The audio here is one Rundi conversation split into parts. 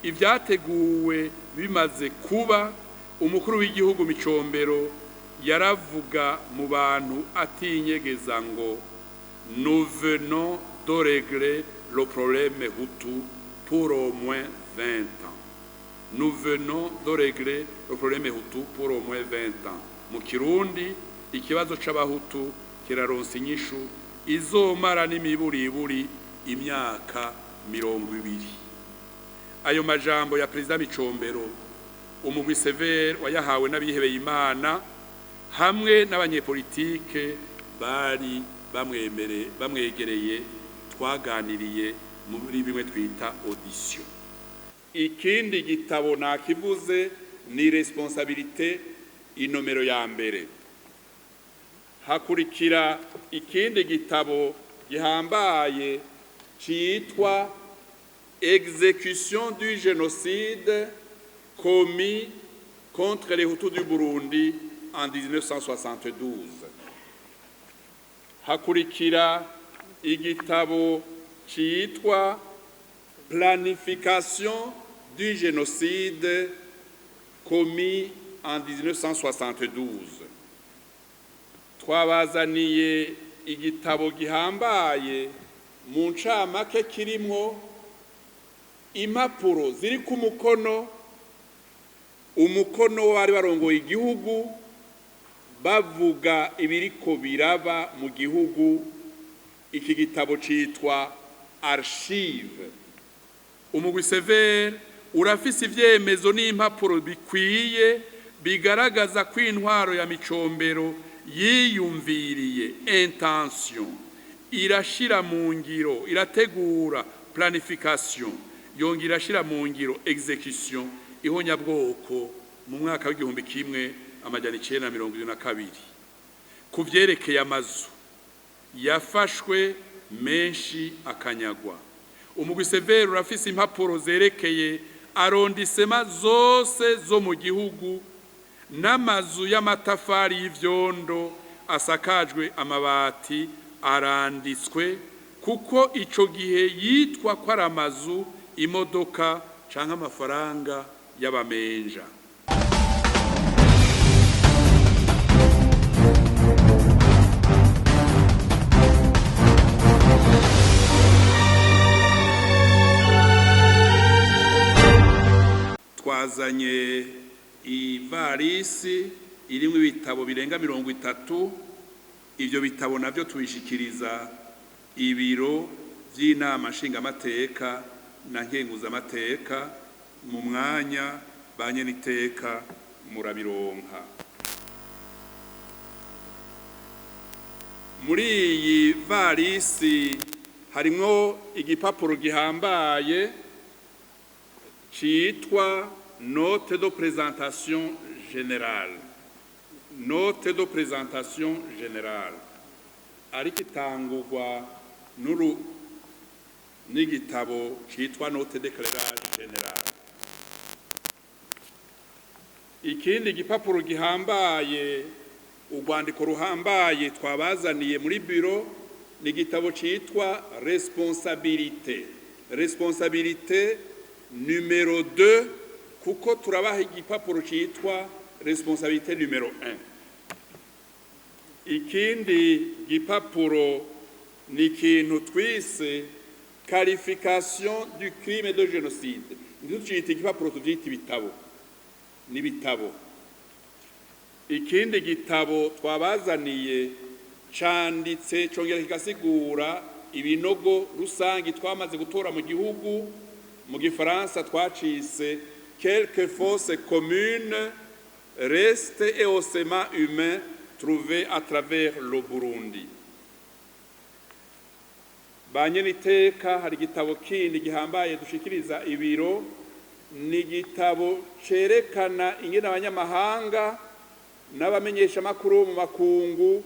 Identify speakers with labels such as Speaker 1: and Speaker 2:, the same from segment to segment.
Speaker 1: Ibyateguwe bimaze kuba, umukuru w'igihugu Micombero yaravuga mu bantu atinyegeza ngo: "Nous venons de régler le problème hutu pour au moins 20 ans. Nous venons de régler le problème hutu pour au moins 20 ans." Mu Kirundi, ikibazo c'Abahutu kiraronsa inyishu izomara n'imiburiburi imyaka 20. Ayo majambo ya Perezida Micombero, umugwi CVR wayahawe n'abihebeye Imana hamwe n'abanyepolitike bari bamwemere bamwegereye twaganiriye muri bimwe twita audition. Ikindi gitabo nakivuze ni Responsabilité, inomero ya mbere. Hakurikira ikindi gitabo gihambaye citwa Exécution du génocide commis contre les Hutus du Burundi en 1972. Hakurikira igitabo citwa Planification du génocide commis en 1972. Twabazaniye igitabo gihambaye, mu ncamake kirimwo impapuro ziri ku mukono, umukono w'abari barongoye igihugu bavuga ibiriko biraba mu gihugu. Iki gitabo citwa Archive. Umugwi CVR urafise ivyemezo n'impapuro bikwiye bigaragaza ko intwaro ya Micombero yiyumviriye, intention, irashira mu ngiro, irategura, planification, yongera irashira mu ngiro, exécution, ihonyabwoko mu mwaka w'1972. Ku vyerekeye amazu yafashwe menshi akanyagwa, umugwi CVR urafise impapuro zerekeye arrondissements zose zo mu gihugu n'amazu y'amatafari y'ivyondo asakajwe amabati aranditswe, kuko ico gihe yitwa ko ari amazu, imodoka canke amafaranga y'abamenja. Twazanye ivarisi irimwo ibitabo birenga 30. Ivyo bitabo navyo tubishikiriza ibiro vy'Inama Nshingamateka na Nkenguzamateka. Mu mwanya, ba nyeniteka, murabironka. Muri iyi varisi harimwo igipapuro gihambaye citwa note de présentation générale. Note de présentation générale, ariko itangurwa n'uru n'igitabo citwa note d'éclairage général. Ikindi gipapuro gihambaye, urwandiko ruhambaye twabazaniye muri biro, ni igitabo citwa Responsabilité, Responsabilité numéro 2, kuko turabaha igipapuro citwa Responsabilité numéro 1. Ikindi gipapuro ni ikintu twise qualification du crime de génocide. Ntitucite igipapuro, tuvyita ibitabo, n'ibitabo. Ikindi gitabo twabazaniye canditse congera kigasigura ibinogo rusangi twamaze gutora mu gihugu. Mu Gifaransa twacise Quelques fosses communes, restes et ossements humains trouvés à travers le Burundi. Ba nyeniteka, hari igitabo kindi gihambaye dushikiriza ibiro. Ni igitabo cerekana ingene abanyamahanga n'abamenyeshamakuru mu makungu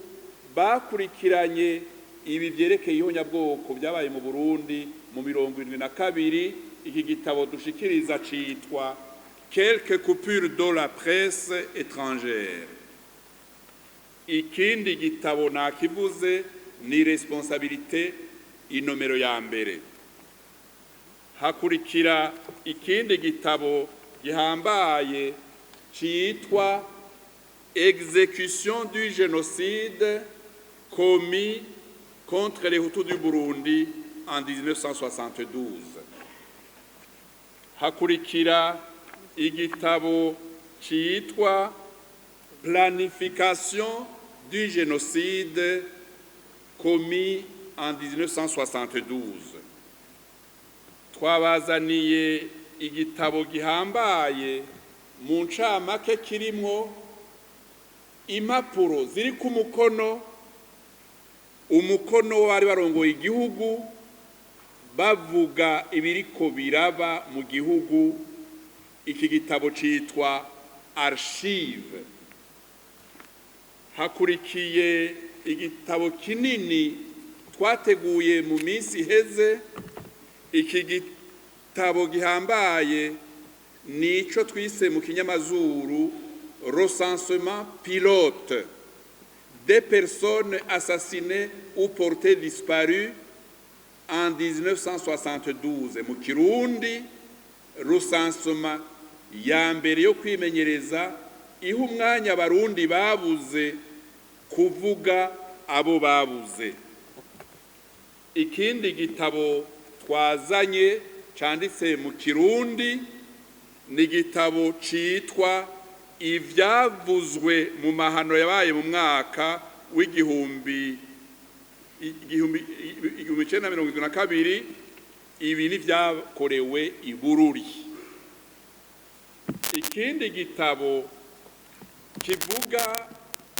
Speaker 1: bakurikiranye ibi vyerekeye ihonyabwoko byabaye mu Burundi mu 72. Iki gitabo dushikiriza citwa Quelques coupures de la presse étrangère. Ikindi gitabo nakivuze ni Responsabilité, inomero ya mbere. Hakurikira ikindi gitabo gihambaye citwa Exécution du génocide commis contre les Hutus du Burundi en 1972. Hakurikira igitabo citwa Planification du génocide commis en 1972. Twabazaniye igitabo gihambaye mu ncamake kirimwo impapuro ziri ku mukono, umukono w'abari barongoye igihugu bavuga ibiriko biraba mu gihugu. Iki gitabo citwa Archive. Hakurikiye igitabo kinini twateguye mu minsi iheze. Iki gitabo gihambaye nico twise mu kinyamazuru recensement pilote des personnes assassinées ou portées disparues en 1972. Mu Kirundi, recensement ya mbere yo kwimenyereza iha umwanya Abarundi babuze kuvuga abo babuze. Ikindi gitabo twazanye canditse mu Kirundi ni igitabo citwa ivyavuzwe mu mahano yabaye mu mwaka w'1972. Ibi ni vyakorewe i Bururi. Ikindi gitabo kivuga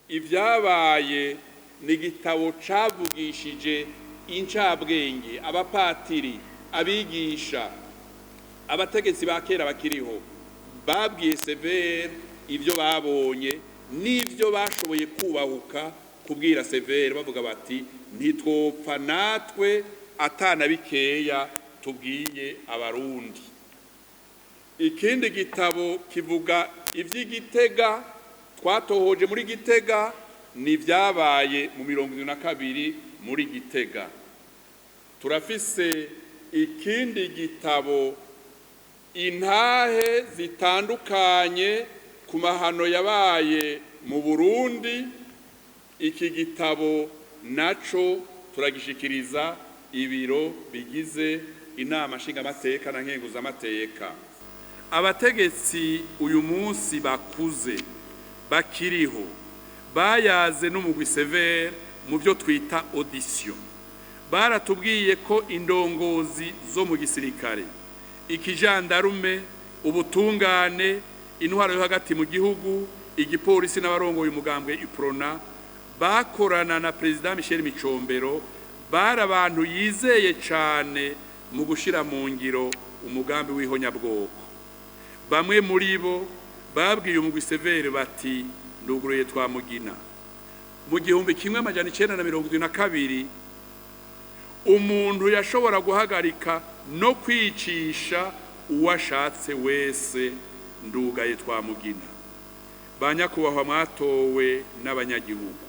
Speaker 1: ivyabaye ni igitabo cavugishije incabwenge, abapatiri, abigisha, abategetsi ba kera bakiriho, babwiye CVR ivyo babonye n'ivyo bashoboye kubahuka kubwira CVR, bavuga bati ntitwopfa natwe atana bikeya tubwiye Abarundi. Ikindi gitabo kivuga ivy'Igitega twatohoje muri Gitega, ni vyabaye mu 72 muri Gitega. Turafise ikindi gitabo, intahe zitandukanye ku mahano yabaye mu Burundi. Iki gitabo naco turagishikiriza ibiro bigize Inama Nshingamateka na Nkenguzamateka. Abategetsi uyu munsi bakuze bakiriho bayaze n'umugwi CVR mu byo twita audition, baratubwiye ko indongozi zo mu gisirikare, ikijandarume, ubutungane, intwaro yo hagati mu gihugu, igipolisi n'abarongoye umugambwe Uprona bakorana na Perezida Michel Micombero bari abantu yizeye cane mu gushira mu ngiro umugambi w'ihonyabwoko. Bamwe muri bo babwiye umugwi CVR bati nduguruye twamugina mu 1972 umuntu yashobora guhagarika no kwicisha uwashatse wese, ndugaye twamugina. Ba nyakubahwa mwatowe n'abanyagihugu,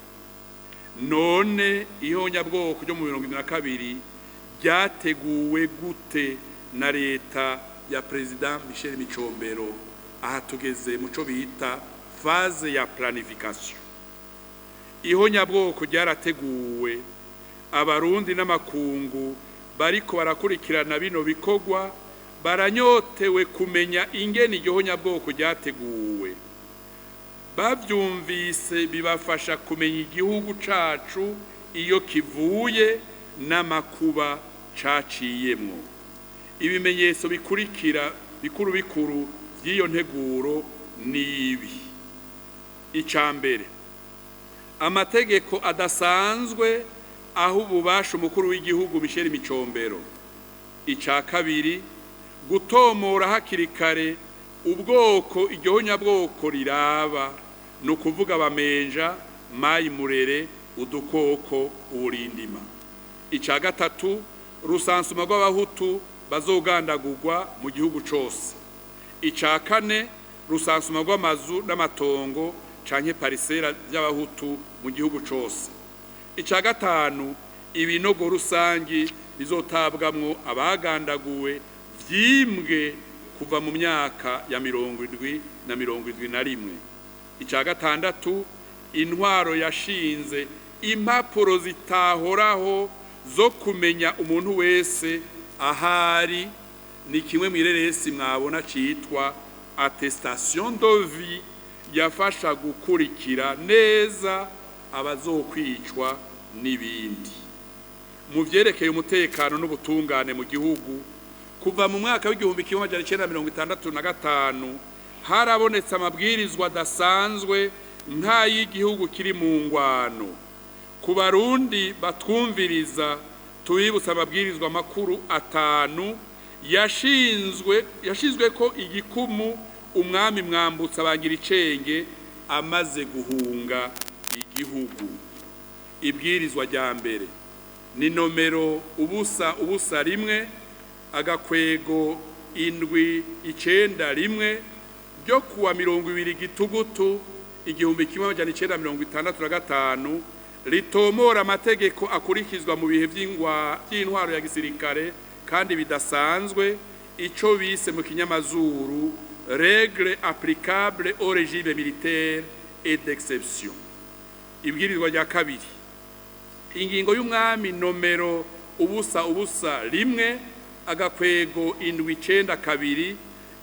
Speaker 1: none ihonyabwoko ryo mu 72 ryateguwe gute na leta ya Perezida Michel Micombero? Aha tugeze muco bita phase ya planification. Ihonyabwoko ryarateguwe. Abarundi n'amakungu bariko barakurikirana bino bikorwa baranyotewe kumenya ingene iryo honyabwoko ryateguwe. Bavyumvise bibafasha kumenya igihugu cacu iyo kivuye n'amakuba caciyemwo. Ibimenyetso bikurikira bikuru bikuru vy'iyo nteguro ni ibi: ica mbere, amategeko adasanzwe aho ububasha umukuru w'igihugu Michel Micombero. Ica kabiri, gutomora hakiri kare ubwoko iryo honyabwoko riraba, ni ukuvuga Abamenja, Mayi Murere, udukoko, uburindima. Ica gatatu, rusansuma rw'Abahutu bazogandagurwa mu gihugu cose. Ica kane, rusansuma rw'amazu n'amatongo canke parisera by'Abahutu mu gihugu cose. Ica gatanu, ibinogo rusangi bizotabwamwo abagandaguwe. vyimbwe kuva mu myaka ya 70 na 71. Icya gatandatu, intwaro yashinze impapuro zitahoraho zo kumenya umuntu wese ahari, ni kimwe mu ireresi mwabona citwa attestation de vie, yafasha gukurikira neza abazokwicwa n'ibindi. Mu vyerekeye umutekano n'ubutungane mu gihugu, kuva mu mwaka w'1965 harabonetse amabwirizwa adasanzwe nk'ay'igihugu kiri mu ngwano. Ku Barundi batwumviriza, tubibutsa amabwirizwa makuru atanu yashinzwe yashizwe ko igikumu umwami Mwambutsa Bangiricenge amaze guhunga igihugu. Ibwirizwa rya mbere ni nomero 001-791 ryo kuwa 20 Gitugutu 1965, ritomora amategeko akurikizwa mu bihe by'intwaro ya gisirikare kandi bidasanzwe, ico bise mu kinyamazuru "règle applicable au régime militaire et d'exception". Ibwirizwa rya kabiri, ingingo y'umwami nomero 001-792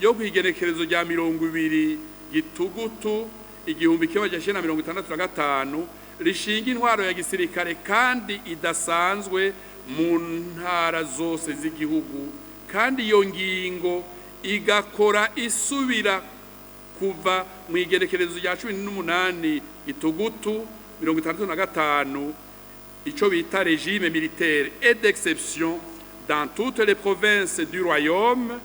Speaker 1: yo kw'igenekerezo rya 20 Gitugutu 1965, rishinga intwaro ya gisirikare kandi idasanzwe mu ntara zose z'igihugu, kandi iyo ngingo igakora isubira kuva mu igenekerezo rya 18 Gitugutu 65, ico bita régime militaire et d'exception dans toutes les provinces du royaume,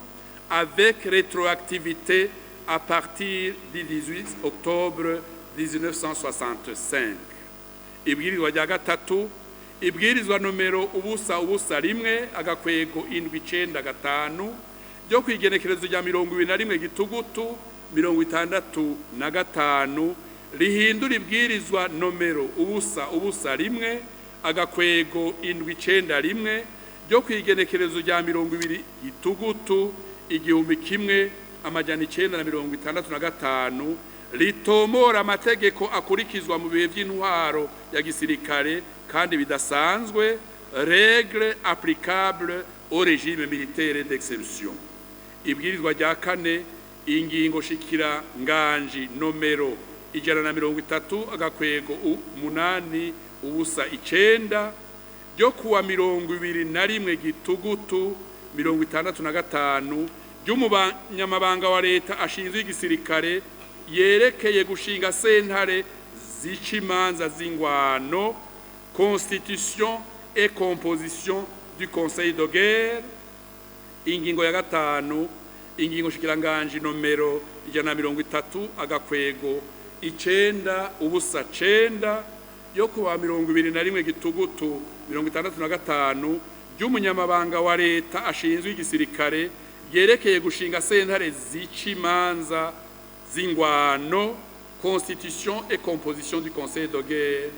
Speaker 1: avec rétroactivité à partir du 18 octobre 1965. Ibwirizwa rya gatatu, ibwirizwa nomero 001-795 ryo kw'igenekerezo rya 21 Gitugutu 65, rihindura ibwirizwa nomero 001-791 ryo kw'igenekerezo rya 20 Gitugutu 1965, ritomora amategeko akurikizwa mu bihe by'intwaro ya gisirikare kandi bidasanzwe, règle applicable au régime militaire d'exception. Ibwirizwa rya kane, ingingo shikira nganji nomero 130-809 ryo kuwa 21 Gitugutu 65 ry'umunyamabanga wa leta ashinzwe igisirikare, yerekeye gushinga sentare zica imanza z'ingwano, constitution et composition du conseil de guerre. Ingingo ya gatanu, ingingo shikiranganji nomero 130-909 yo kuwa 21 Gitugutu 65 ry'umunyamabanga wa leta ashinzwe igisirikare, yerekeye gushinga sentare zica imanza z'ingwano, constitution et composition du conseil de guerre.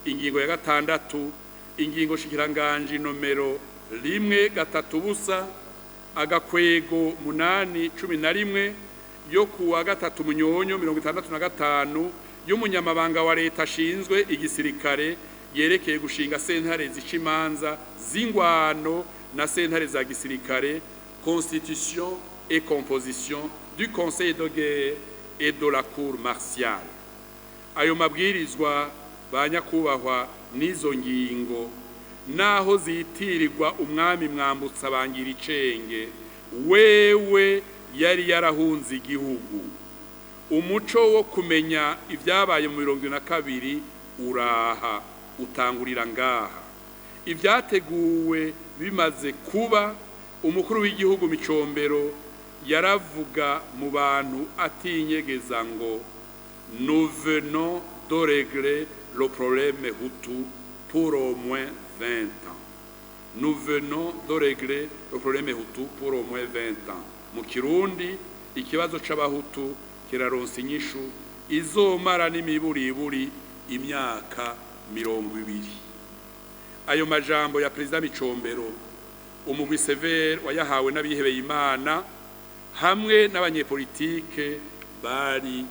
Speaker 1: Ingingo ya gatandatu, ingingo shikiranganji nomero 130-811 yo kuwa 3 Munyonyo 65 y'umunyamabanga wa leta ashinzwe igisirikare, yerekeye gushinga sentare zica imanza z'ingwano na sentare za gisirikare, constitution et composition du conseil de guerre et de la cour martiale. Ayo mabwirizwa, ba nyakubahwa, n'izo ngingo, naho zitirirwa umwami Mwambutsa Bangiricenge, wewe yari yarahunze igihugu. Umuco wo kumenya ibyabaye mu 72 uraha utangurira ngaha. Ibyateguwe bimaze kuba, umukuru w'igihugu Micombero yaravuga mu bantu atinyegeza ngo: "Nous venons de régler le problème hutu pour au moins 20 ans. Nous venons de régler le problème hutu pour au moins 20 ans." Mu Kirundi, ikibazo c'Abahutu kiraronsa inyishu izomara n'imiburiburi imyaka 20. Ayo majambo ya Perezida Micombero Umugwi CVR wayahawe n'abihebeye Imana hamwe n'abanyepolitike bari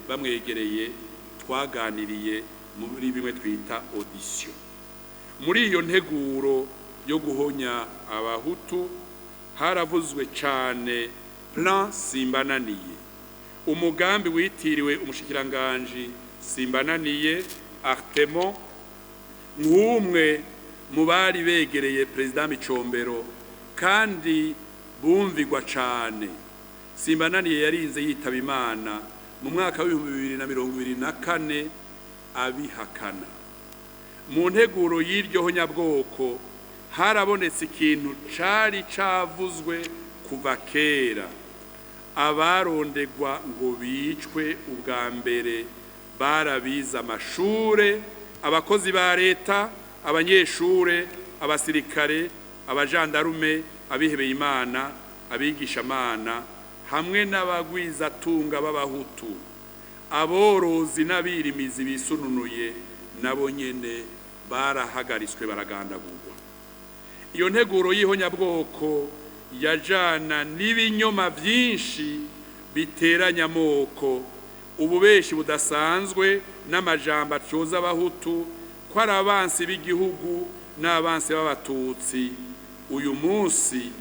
Speaker 1: bamwegereye, twaganiriye muri bimwe twita audition. Muri iyo nteguro yo guhonya Abahutu haravuzwe cane plan Simbananiye, umugambi witiriwe umushikiranganji Simbananiye Arthémon, nk'umwe mu bari begereye Perezida Micombero kandi bumvigwa cane. Simbananiye yarinze yitaba Imana mu mwaka w'2024 abihakana. Mu nteguro y'iryo honyabwoko harabonetse ikintu cari cavuzwe kuva kera: abarondegwa ngo bicwe ubwa mbere barabize amashure, abakozi ba leta, abanyeshure, abasirikare, abajandarume, abihebeye Imana, abigishamana hamwe n'abagwizatunga b'Abahutu. Aborozi n'abirimizi bisununuye nabo nyene barahagaritswe, baragandagurwa. Iyo nteguro y'ihonyabwoko yajana n'ibinyoma vyinshi biteranya amoko, ububeshi budasanzwe n'amajambo atyoza Abahutu ko ari abansi b'igihugu n'abansi b'Abatutsi. Uyu munsi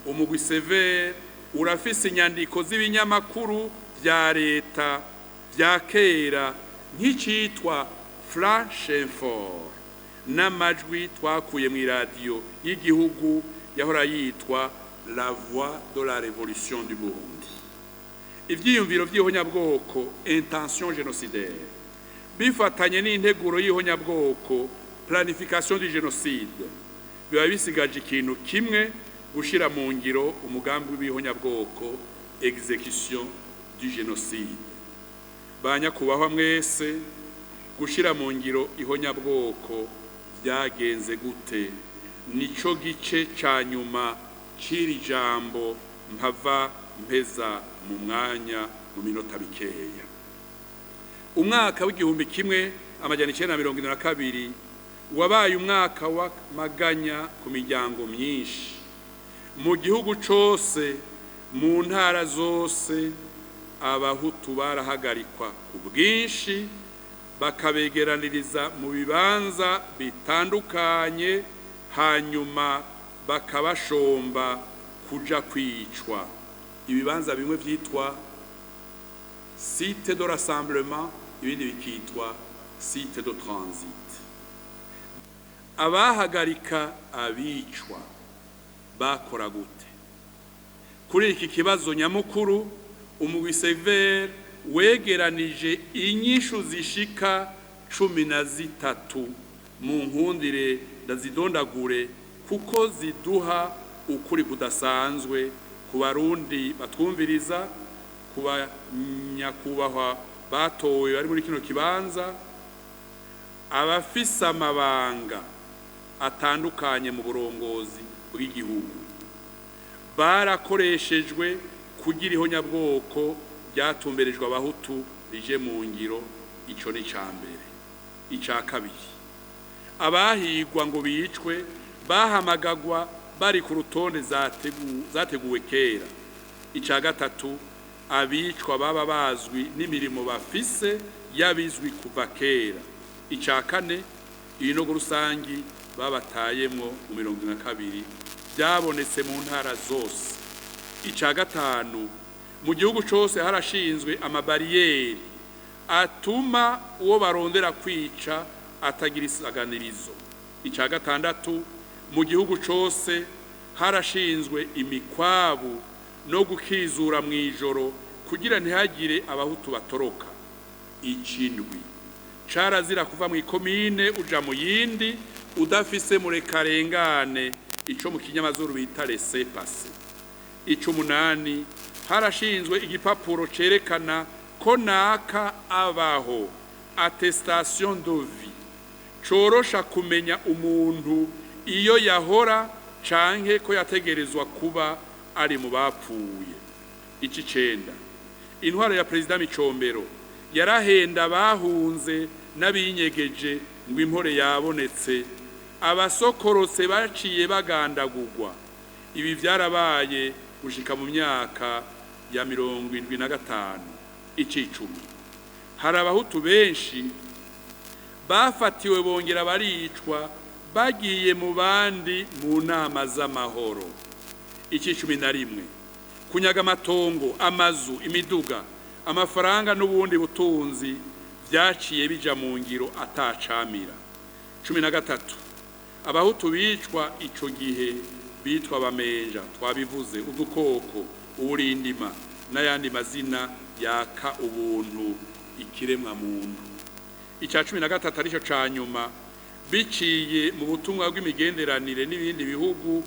Speaker 1: umugwi CVR urafise inyandiko z'ibinyamakuru vya leta vya kera nk'icitwa Flash Info n'amajwi twakuye mu iradiyo y'igihugu yahora yitwa La Voix de la Révolution du Burundi. Ivyiyumviro vy'ihonyabwoko, intention génocidaire, bifatanye n'integuro y'ihonyabwoko, planification du génocide, biba bisigaje ikintu kimwe: gushira mu ngiro umugambi w'ihonyabwoko, exécution du génocide. Ba nyakubahwa mwese, gushira mu ngiro ihonyabwoko vyagenze gute? Nico gice ca nyuma c'iri jambo mpava mpeza mu mwanya, mu minota mikeya. Umwaka w'1972 wabaye umwaka w'amaganya ku miryango myinshi mu gihugu cose, mu ntara zose. Abahutu barahagarikwa ku bwinshi, bakabegeraniriza mu bibanza bitandukanye, hanyuma bakabashomba kuja kwicwa. Ibibanza bimwe vyitwa site de rassemblement, ibindi bikitwa site de transit. Abahagarika abicwa bakora gute? Kuri iki kibazo nyamukuru, umugwi CVR wegeranije inyishu zishika 13. Mu nkundire ndazidondagure kuko ziduha ukuri kudasanzwe ku Barundi batwumviriza, ku banyakubahwa batowe bari muri kino kibanza, abafise amabanga atandukanye mu burongozi bw'igihugu. Barakoreshejwe kugira ihonyabwoko ryatumberejwe Abahutu rije mu ngiro. Ico ni ica mbere. Ica kabiri, abahigwa ngo bicwe bahamagagwa bari ku rutonde zateguwe kera. Ica gatatu, abicwa baba bazwi n'imirimo bafise yabizwi kuva kera. Ica kane, ibinogo rusangi babatayemwo mu 72 byabonetse mu ntara zose. Ica gatanu, mu gihugu cose harashinzwe amabariyeri atuma uwo barondera kwica atagira isaganirizo. Ica gatandatu, mu gihugu cose harashinzwe imikwabu no gukizura mu ijoro kugira ntihagire Abahutu batoroka. Icindwi, carazira kuva mu ikomine uja mu yindi udafise murekarengane, ico mu kinyamazuru bita laissez-passer. Icumunani, harashinzwe igipapuro cerekana ko naka abaho, attestation de vie, corosha kumenya umuntu iyo yahora canke ko yategerezwa kuba ari mu bapfuye. Icicenda, intwaro ya Perezida Micombero yarahenda abahunze n'abinyegeje ngo impore yabonetse. Abasokorotse baciye bagandagurwa. Ibi vyarabaye gushika mu myaka ya 75. Icicumi, hari Abahutu benshi bafatiwe bongera baricwa bagiye mu bandi mu nama z'amahoro. Ici 11, kunyaga amatongo, amazu, imiduga, amafaranga n'ubundi butunzi vyaciye bija mu ngiro atacamira. 13, Abahutu bicwa ico gihe bitwa bamenja, twabivuze, udukoko, uburindima n'ayandi mazina yaka ubuntu ikiremwa muntu. Icya 13, arico ca nyuma, biciye mu butumwa bw'imigenderanire n'ibindi bihugu,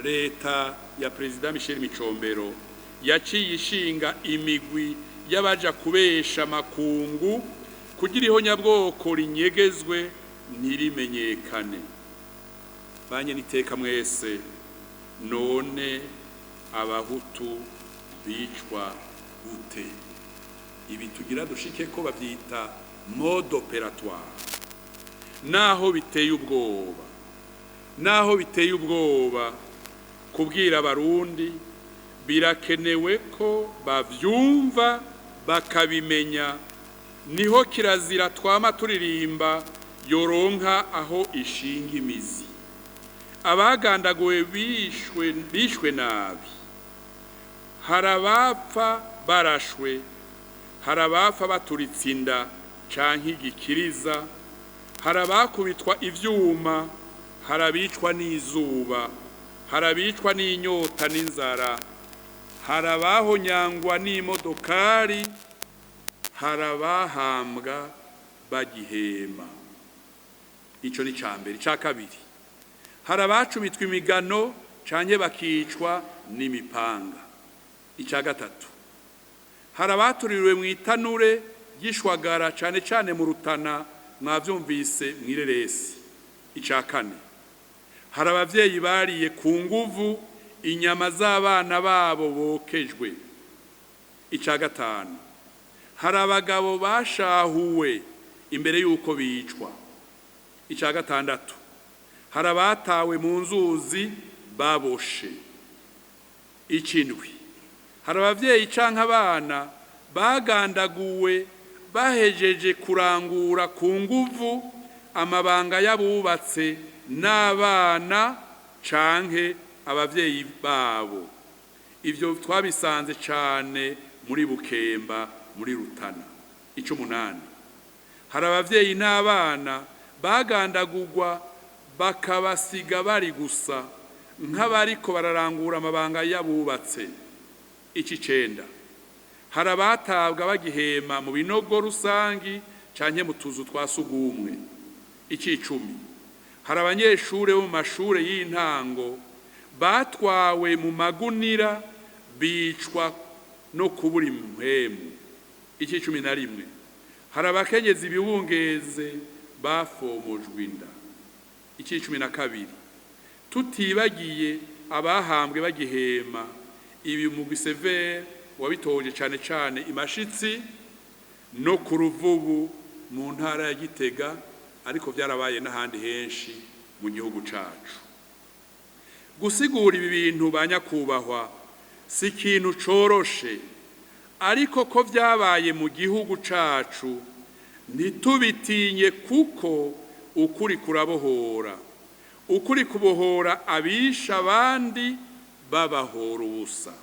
Speaker 1: leta ya Perezida Michel Micombero yaciye ishinga imigwi y'abaja kubesha makungu kugira ihonyabwoko rinyegezwe, ntirimenyekane. Banye niteka mwese, none Abahutu bicwa gute? Ibi tugira dushike ko bavyita mode opératoire. Naho biteye ubwoba, naho biteye ubwoba kubwira Abarundi, birakenewe ko bavyumva bakabimenya. Niho kirazira twama turirimba yoronka aho ishinga imizi. Abagandaguwe bishwe, bishwe nabi. Hari abapfa barashwe, hari abapfa baturitse inda canke igikiriza, hari abakubitwa ivyuma, hari abicwa n'izuba, hari abicwa n'inyota n'inzara, hari abahonyangwa n'imodokari, hari abahambwa bagihema. Ico ni ca mbere. Ica kabiri, hari abacumitwa imigano canke bakicwa n'imipanga. Ica gatatu, hari abatuririwe mu itanure ry'ishwagara, cane cane mu Rutana, mwavyumvise mw'ireresi. Ica kane, hari abavyeyi bariye ku nguvu inyama z'abana babo bokejwe. Ica gatanu, hari abagabo bashahuwe imbere y'uko bicwa. Ica gatandatu, hari abatawe mu nzuzi baboshe. Icindwi, hari abavyeyi canke abana bagandaguwe bahejeje kurangura ku nguvu amabanga y'abubatse n'abana canke abavyeyi babo. Ivyo twabisanze cane muri Bukemba, muri Rutana. Icumunani, hari abavyeyi n'abana bagandagurwa bakabasiga bari gusa nk'abariko bararangura amabanga y'abubatse. Icicenda, hari abatabwa bagihema mu binogo rusangi canke mu tuzu twa sugumwe. Icicumi, hari abanyeshure bo mu mashure y'intango batwawe mu magunira bicwa no kubura impwemu. Ici 11, hari abakenyezi bibungeze bafomojwe inda. Ici 12, tutibagiye abahambwe bagihema. Ibi umugwi CVR wabitoje cane cane imashitsi no ku Ruvubu mu ntara ya Gitega, ariko vyarabaye n'ahandi henshi mu gihugu cacu. Gusigura ibi bintu, ba nyakubahwa, si ikintu coroshe, ariko ko vyabaye mu gihugu cacu, ntitubitinye, kuko ukuri kurabohora. Ukuri kubohora abisha abandi babahora ubusa.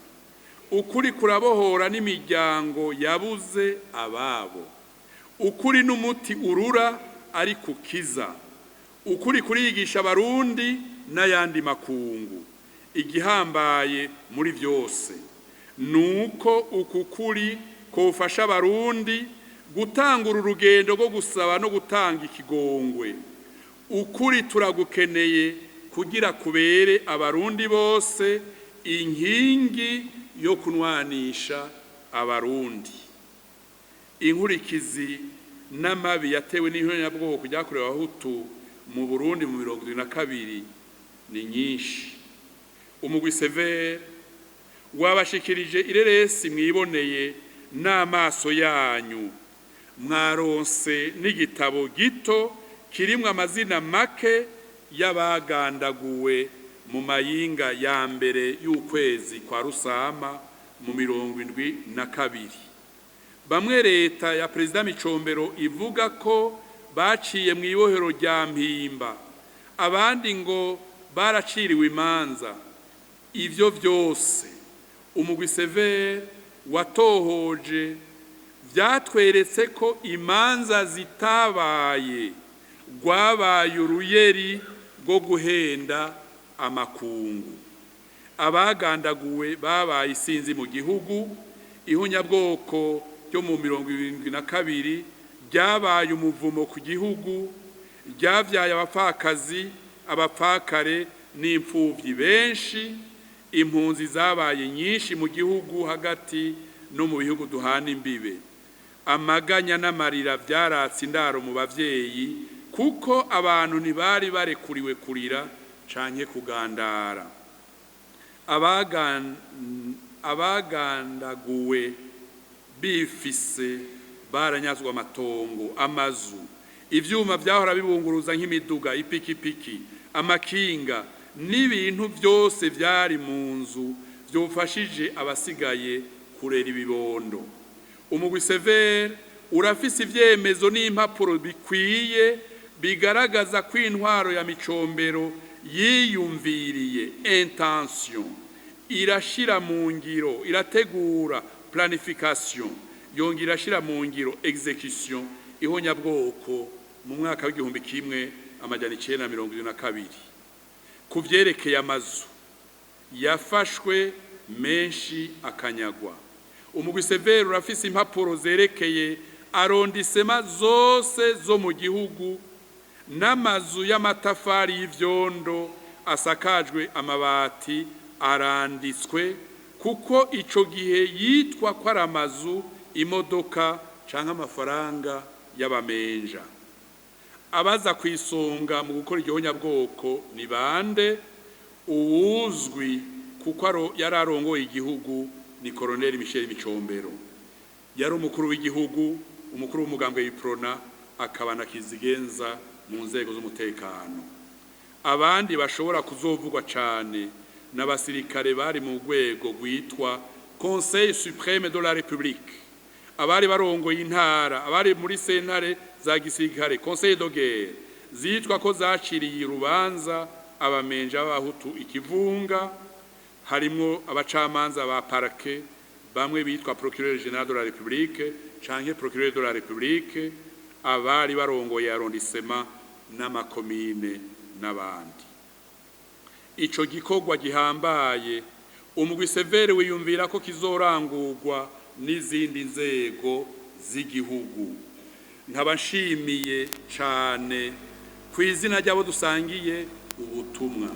Speaker 1: Ukuri kurabohora n'imiryango yabuze ababo. Ukuri n'umuti urura ariko ukiza. Ukuri kurigisha Abarundi n'ayandi makungu. Igihambaye muri byose nuko uku kuri kofasha Abarundi gutangura urugendo rwo gusaba no gutanga ikigongwe. Ukuri turagukeneye kugira kubere Abarundi bose inkingi yo kunwanisha Abarundi. Inkurikizi n'amabi yatewe n'ihonyabwoko ryakorewe Abahutu mu Burundi mu 72 ni nyinshi. Umugwi CVR wabashikirije ireresi mwiboneye n'amaso yanyu. Mwaronse n'igitabo gito kirimwo amazina make. y'abagandaguwe mu mayinga ya mbere y'ukwezi kwa Rusama mu 72. Bamwe leta ya Perezida Micombero ivuga ko baciye mu ibohero rya Mpimba, abandi ngo baraciriwe imanza. Ivyo vyose umugwi Severe watohoje vyatweretse ko imanza zitabaye, rwabaye uruyeri rwo guhenda amakungu. Abagandaguwe babaye isinzi mu gihugu. Ihunyabwoko ryo mu 72 ryabaye umuvumo ku gihugu, ryavyaye abapfakazi, abapfakare n'imfuvyi benshi. Impunzi zabaye nyinshi mu gihugu hagati no mu bihugu duhana imbibe. Amaganya n'amarira vyaratse indaro mu bavyeyi, kuko abantu ntibari barekuriwe kurira canke kugandara. Abagandaguwe bifise baranyazwe amatongo, amazu, ivyuma vyahora bibunguruza nk'imiduga, ipikipiki, amakinga n'ibintu byose vyari mu nzu vyofashije abasigaye kurera ibibondo. Umugwi Severe urafise ivyemezo n'impapuro bikwiye bigaragaza ko intwaro ya Micombero yiyumviriye, intention, irashira mu ngiro, irategura, planification, yongera irashira mu ngiro, exécution, ihonyabwoko mu mwaka w'1972. Ku vyerekeye amazu yafashwe menshi akanyagwa, umugwi Severe urafise impapuro zerekeye arrondissements zose zo mu gihugu n'amazu y'amatafari y'ivyondo asakajwe amabati aranditswe, kuko ico gihe yitwa ko ari amazu, imodoka canke amafaranga y'abamenja. Abaza ku isonga mu gukora igihonyabwoko ni bande? Uwuzwi kuko yari arongoye igihugu ni Colonel Michel Micombero. Yari umukuru w'igihugu, umukuru w'umugambwe w'Iprona, akaba na kizigenza mu nzego z'umutekano. Abandi bashobora kuzovugwa cane n'abasirikare bari mu rwego rwitwa Conseil suprême de la République, abari barongoye intara, abari muri sentare za gisirikare, conseil de guerre, zitwa ko zaciriye urubanza abamenja b'abahutu ikivunga, harimwo abacamanza ba parquet bamwe bitwa procureur général de la République canke procureur de la République, abari barongoye arrondissement n'amakomine n'abandi. Ico gikorwa gihambaye umugwi Severe wiyumvira ko kizorangurwa n'izindi nzego z'igihugu. Nkaba nshimiye cane ku izina ry'abo dusangiye ubutumwa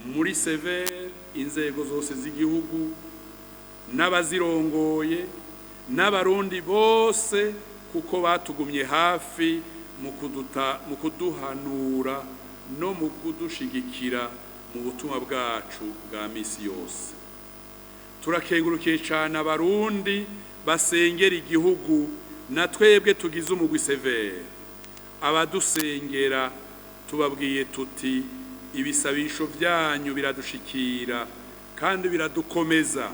Speaker 1: muri Severe, inzego zose z'igihugu n'abazirongoye n'abarundi bose, kuko batugumye hafi mu kuduhanura no mu kudushigikira mu butumwa bwacu bwa misi yose. Turakengurukiye cyane abarundi basengera igihugu na twebwe tugize umugwi Severe. Abadusengera tubabwiye tuti: ibisabisho byanyu biradushikira kandi biradukomeza.